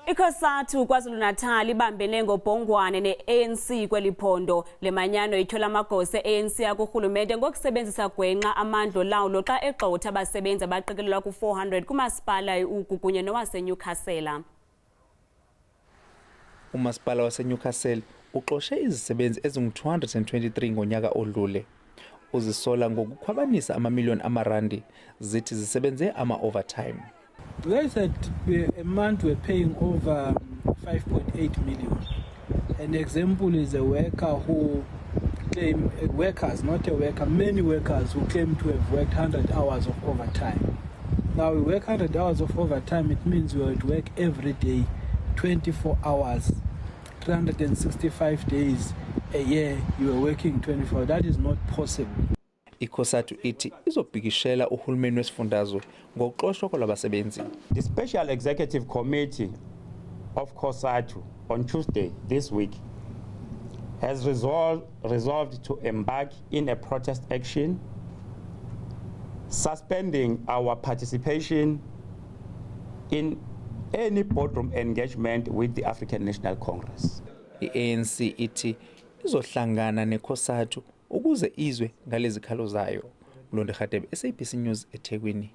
ICOSATU KwaZulu-Natal ibambene ngobhongwane ne-ANC kweli phondo. Le manyano ityhola amagosa e-ANC akurhulumente ngokusebenzisa gwenxa amandla olawulo xa egxotha abasebenzi abaqikelelwa ku-400 kumasipala iUgu kunye nowaseNewcastle. Umasipala waseNewcastle uxoshe izisebenzi ezingu-223 ngonyaka odlule. Uzisola ngokukhwabanisa amamiliyoni amarandi, zithi zisebenze ama-overtime. They said a month we're paying over 5.8 million. An example is a worker who claim, workers, not a worker, many workers who claim to have worked 100 hours of overtime. Now, we work 100 hours of overtime, it means we would work every day, 24 hours, 365 days a year, you are working 24. That is not possible. ICOSATU ithi izobhikishela uhulumeni wesifundazwe ngokuxoshwa kwalabasebenzi. The Special Executive Committee of COSATU on Tuesday this week has resolved to embark in a protest action, suspending our participation in any boardroom engagement with the African National Congress. I-ANC ithi izohlangana neCOSATU ukuze izwe ngalezi khalo zayo. Mlondi Hadebe, SABC News, eThekwini.